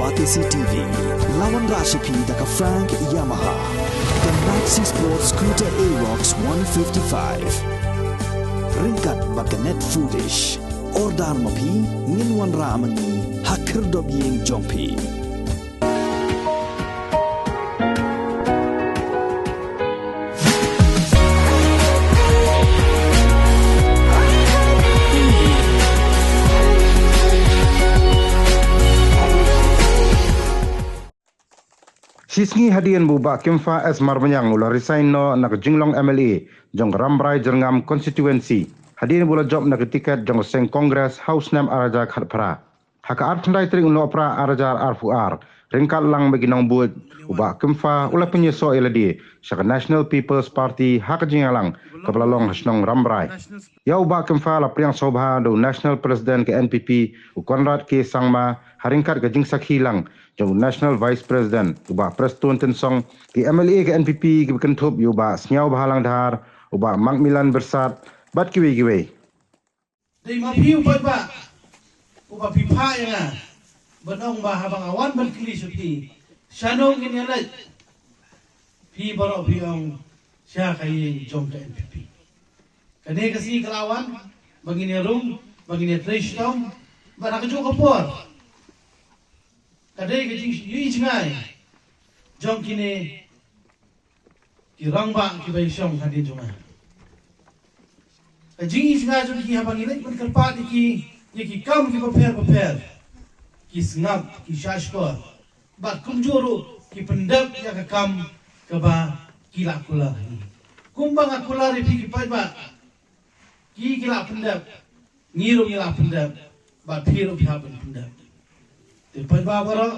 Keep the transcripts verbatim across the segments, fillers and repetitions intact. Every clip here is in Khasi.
Batesi T V, la wanrah sha phi da ka Frank Yamaha, ka Maxi Sport Scooter Aerox one fifty-five. Ryngkat bad ka Net Foodish. Order ma phi, ngin wanrah ma ngi ha khyrdop ïing jong phi. Shisngi hadien ba u Bah Kimfa S Marbaniang u la resign noh na ka jinglong M L A jong ka Rambrai Jyrngam constituency, hadien ba u la jop na ka tiket jong ka seng Congress ha u snem ar hajar khatphra. Ha ka arphew khyndai tarik u Nohprah ar hajar arphew ar, ryngkat lang bad ki nongbud, u Bah Kimfa u la pynïasoh ïa lade sha ka National People's Party ha ka jingïalang kaba la long ha shnong Rambrai. Ïa u Bah Kimfa la pdiang sngewbha da u National President ka N P P, u Conrad K Sangma, ha ryngkat ka jingsakhi lang jong u National Vice President, u Bah Prestone Tynsong, ki M L A ka N P P kiba kynthup ïa u Bah Sniawbhalang Dhar, u Bah Macmillan Byrsat, bad kiwei kiwei. Dei ma phi u paidbah uba phi phah ïa nga ban ong ba haba nga wan ban kylli sha phi, shano ngin ïaleit, phi baroh phi ong sha ka ïing jong ka N P P. Kane ka sngi ka la wan ba ngin ïarung, ba ngin ïatrei shitom, bad ha kajuh ka por ka dei ka jingïohi jngai jong kine ki rangbah kiba ïashong hadien jong nga. Ka jingïohi jngai jong ki haba ngi leit ban kyrpad ïa ki, ïa ki kam kiba pher bapher, ki sngap, ki shahshkor, bad kumjuh ruh ki pyndep ïa ka kam kaba ki la kular. Kumba nga kular ïa phi ki paidbah, ki ki la pyndep, ngi ruh ngi la pyndep, bad phi ruh phi hap ban pyndep. Te paidbah baroh,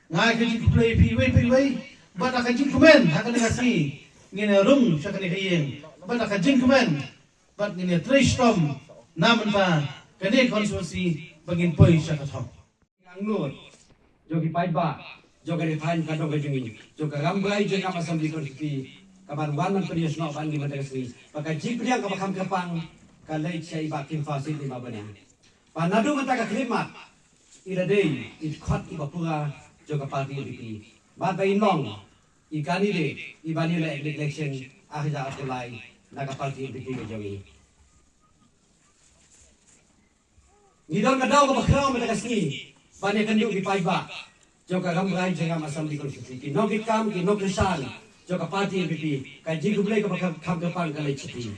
nga ai ka jingkhublei ïa phi iwei pa iwei, bad da ka jingkmen ha kane ka sngi ngin ïarung sha kane ka ïing, bad da ka jingkmen bad ngin ïatrei shitom na mynta kane ka constituency ba ngin poi sha ka thong. Ka angnud jong ki paidbah jong kane ka thaiñ ka dong ka jong ngi, jong ka Rambrai Jyrngam Assembly Constituency, kaban wan ban pynïasnoh bad ngi mynta ka sngi, ba ka jingpdiang kaba kham kyrpang ka leit sha i Bah Kimfa Sitni Marbaniang. Ba naduh mynta ka khyllipmat i la dei i dkhot iba pura jong ka party N P P, bad ba in long i candidate iba ngi la election ar hajar arphew lai na ka party N P P ka jong ngi. Ngi don ka daw kaba khraw mynta ka sngi ban ïakynduh ki paidbah jong ka Rambrai Jyrngam Assembly Constituency, ki nongkitkam, ki nongkyrshan jong ka party N P P. Ka jingkhublei kaba kham, kham kyrpang ka leit sha phi.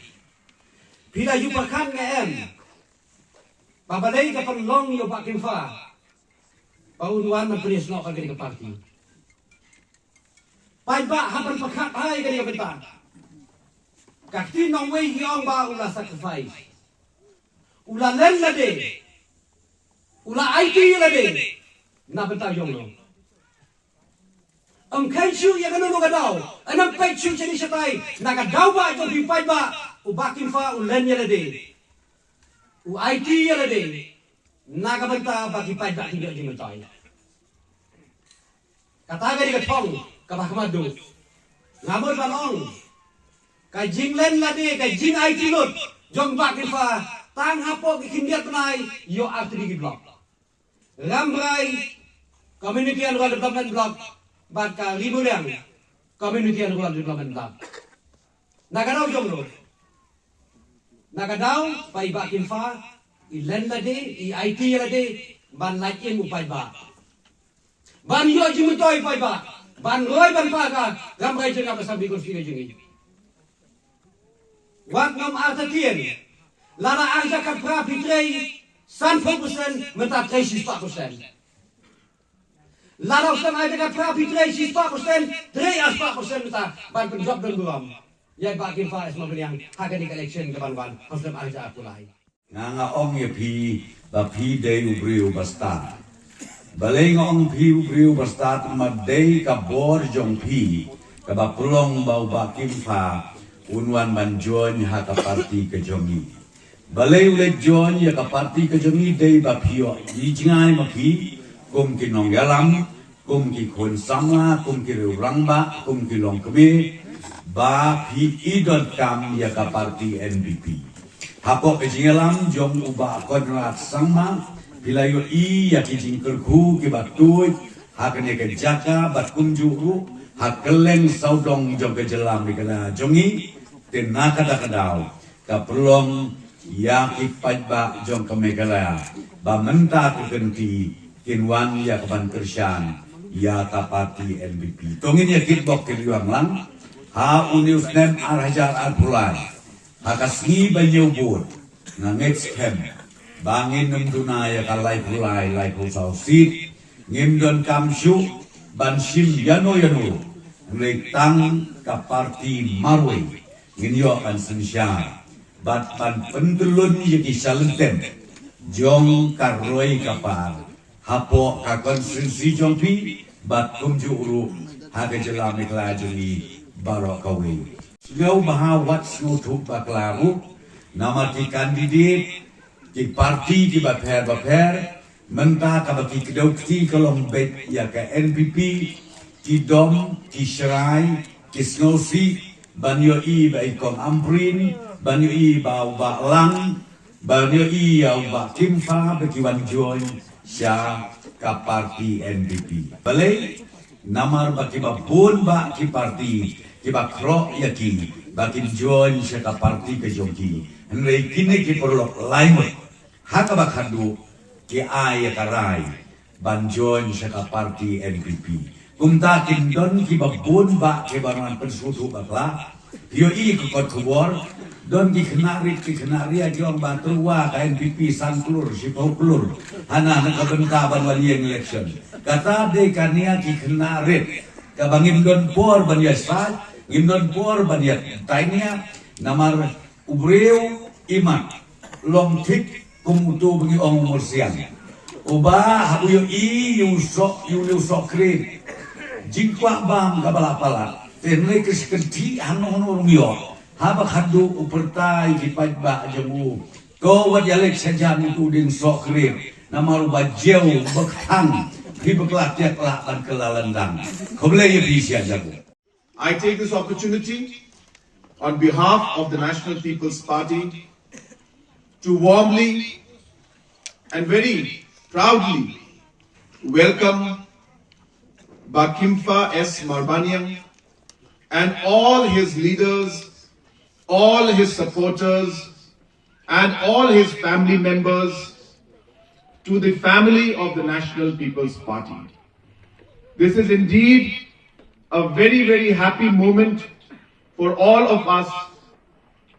Phi la ïoh pyrkhat ne em ba balei ka pynlong ïa u Bah Kimfa ba un wan ban pynïasnoh ka kane ka party? Paidbah, hap ban pyrkhat ha kane ka bynta. Ka ktien nongwei ki ong ba u la sacrifice, u la len lade, u la aiti ïa lade na bynta jong ngi. Ym kheiñ shuh ïa kano kano ka daw, ym peit shuh shane shatai, na ka daw ba jong phi paidbah, u Bah Kimfa u len ïa lade, u aiti ïa lade na ka bynta ba ki paidbah kin ïoh jingmyntoi. Kata ka dei ka thong kaba kham haduh. Nga mut ban ong, ka jinglen lade, ka jingaiti lut jong Bah Kimfa, tang hapoh ki khyndiat bnai ïoh artylli ki block: Rambrai Community and Rural Development Block bad ka Ri Bhuriang Community and Rural Development Block. Na ka daw jong ngi, na ka daw ba i Bah Kimfa i len lade, i aiti ïa lade ban lait im u paidbah, ban ïoh jingmyntoi u paidbah, ban roi ban pha ka Rambrai Jyrngam Assembly Constituency ka jong ngi. Wat ngam artatien, lada ar hajar khatphra phi trei sanphew percent, mynta trei shispah percent. Lada u snem ar hajar khatphra phi trei shispah percent, trei arspah percent mynta ban pynjop don burom ïa i Bah Kimfa S Marbaniang ha kane ka election kaban wan ha u snem ar hajar arphew lai. Nga, nga ong ïa phi ba phi dei u briew uba stad. Balei nga ong phi u briew uba stad? Ma dei ka bor jong phi kaba pynlong ba u Bah Kimfa un wan ban join ha ka party ka jong ngi. Balei u leit join ïa ka party ka jong ngi? Dei ba phi ïohi jngai ma phi kum ki nongïalam, kum ki khun samla, kum ki riew rangbah, kum ki longkmie, ba phi i donkam ïa ka party N P P. Hapoh ka jingïalam jong u Bah Conrad Sangma, phi la ïohi ïa ki jingkyrkhu kiba tuid ha kane ka jaka bad kumjuh ruh ha kylleng sawdong jong ka jylla Meghalaya jong ngi. Te na kata ka daw ka pynlong ïa ki paidbah jong ka Meghalaya ba mynta ka kynti kin wan ïa ka ban kyrshan ïa ka parti N P P. To ngin ïa kitbok kyrïang lang ha une u snem ar hajar arphew lai. Ha ka sngi ba ñiew vote nga ngeit skhem ba ngin ym duna ïa ka laiphew lai laiphew saw seat. Ngim donkam shuh ban shim ïano ïano, hynrei tang ka parti marwei ngin ïoh ban synshar bad ban pyntyllun ïa ki shalynten jong ka roi ka par hapoh ka constituency jong phi bad kumjuh ruh ha ka jylla Meghalaya jong ngi baroh kawei. Sngewbha wat sngewthuh bakla ruh namar ki candidate, ki parti kiba pher bapher. Mynta kaba ki kdew kti ka long beit ïa ka N P P, ki dom, ki shrai, ki sngewsih ban ïohi ba i Kong Ampareen, ban ïohi ba u Bah Lang, ban ïohi ïa u Bah Kymfa ba ki wan join sha ka parti N P P. Balei? Namar ba kiba bun bah ki parti kiba khroh ïa ki ba kin join sha ka parti ka jong ki. Hynrei kine ki paralok lai ngut ha kaba khadduh ki ai ïa ka rai ban join sha ka parti N P P. Kumta kin don kiba bun bah kiba ngan pynsngewthuh bakla. Ïohi ka kot khubor, don ki khynnah rit ki khynnah ria ki ong ba tyrwa ka N P P san klur shiphew klur hana na ka bynta ban wan ïeng election. Kata dei kane ki khynnah rit kaba ngim don por ban ïa sait, ngim don por ban ïa tainia. Namar u briew imat long thik kum uto ba ngi ong u mursiang. Uba haba u ïohi ïa u soh, ïa u soh kren, jingkwah bam kaba la palat. Te hynrei ka shi kynthih hano hano ruh ym ïoh. Haba khadduh u pyrta ïa ki paidbah jong u, ko wat ïaleit shajan ïa uto u dieng soh kren. Namar uba jew uba kthang, phi bakla tiak lah ban kylla lyndang. Khublei ïa phi sha jaku. I take this opportunity on behalf of the National People's Party to warmly and very proudly welcome Bah Kymfa S Marbaniang and all his leaders, all his supporters, and all his family members to the family of the National People's Party. This is indeed a very, very happy moment for all of us,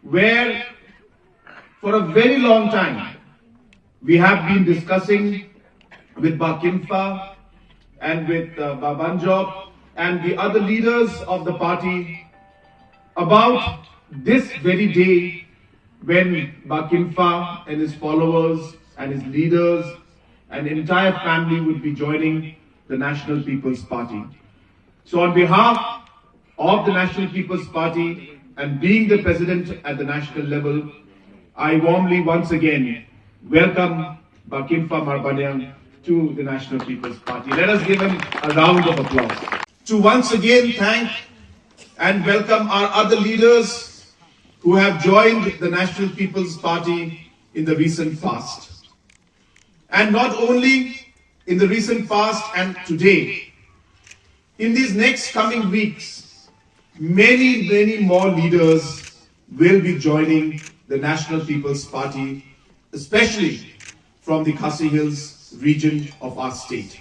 where for a very long time we have been discussing with Bah Kymfa and with uh, Bah Banjop and the other leaders of the party about this very day when Bah Kymfa and his followers and his leaders and entire family would be joining the National People's Party. So on behalf of the National People's Party and being the president at the national level, I warmly once again welcome Bah Kymfa Marbaniang to the National People's Party. Let us give him a round of applause. To once again thank and welcome our other leaders who have joined the National People's Party in the recent past. And not only in the recent past and today, in these next coming weeks, many, many more leaders will be joining the National People's Party, especially from the Khasi Hills region of our state.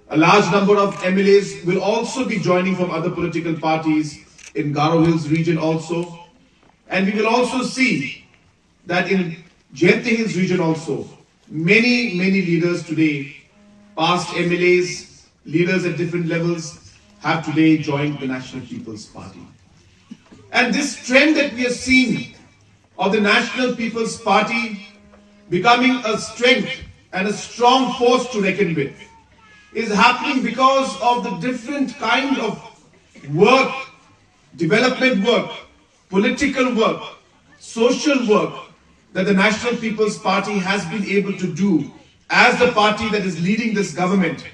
A large number of M L As will also be joining from other political parties in Garo Hills region also. And we will also see that in Jaintia Hills region also, many, many leaders today, past M L As, leaders at different levels, have today joined the National People's Party. And this trend that we are seeing of the National People's Party becoming a strength and a strong force to reckon with is happening because of the different kind of work, development work, political work, social work that the National People's Party has been able to do as the party that is leading this government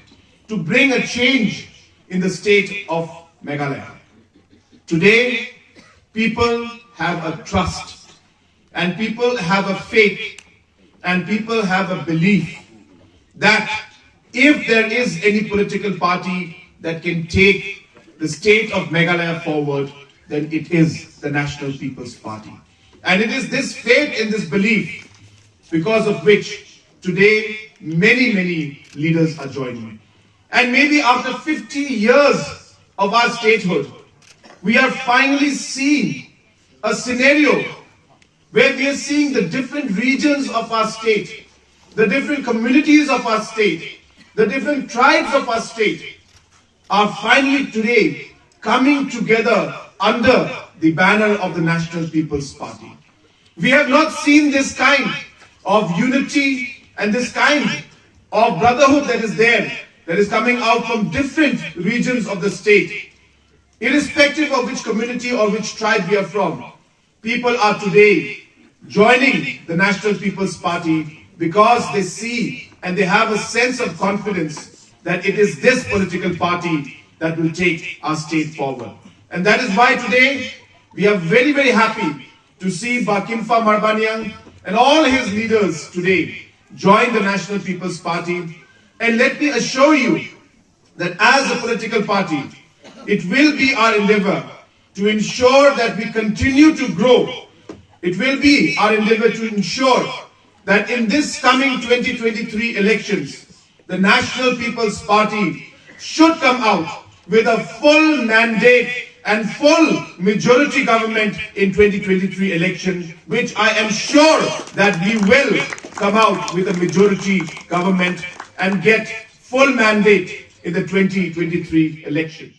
to bring a change in the state of Meghalaya. Today, people have a trust and people have a faith and people have a belief that If there is any political party that can take the state of Meghalaya forward, then it is the National People's Party. And it is this faith and this belief because of which today many, many leaders are joining. And maybe after fifty years of our statehood, we are finally seeing a scenario where we are seeing the different regions of our state, the different communities of our state, the different tribes of our state are finally today coming together under the banner of the National People's Party. We have not seen this kind of unity and this kind of brotherhood that is there, that is coming out from different regions of the state, irrespective of which community or which tribe we are from. People are today joining the National People's Party because they see and they have a sense of confidence that it is this political party that will take our state forward. And that is why today we are very, very happy to see Bah Kynfa Marbaniang and all his leaders today join the National People's Party. And let me assure you that as a political party, it will be our endeavor to ensure that we continue to grow. It will be our endeavor to ensure that in this coming twenty twenty-three elections, the National People's Party should come out with a full mandate and full majority government in twenty twenty-three election, which I am sure that we will come out with a majority government and get full mandate in the twenty twenty-three election.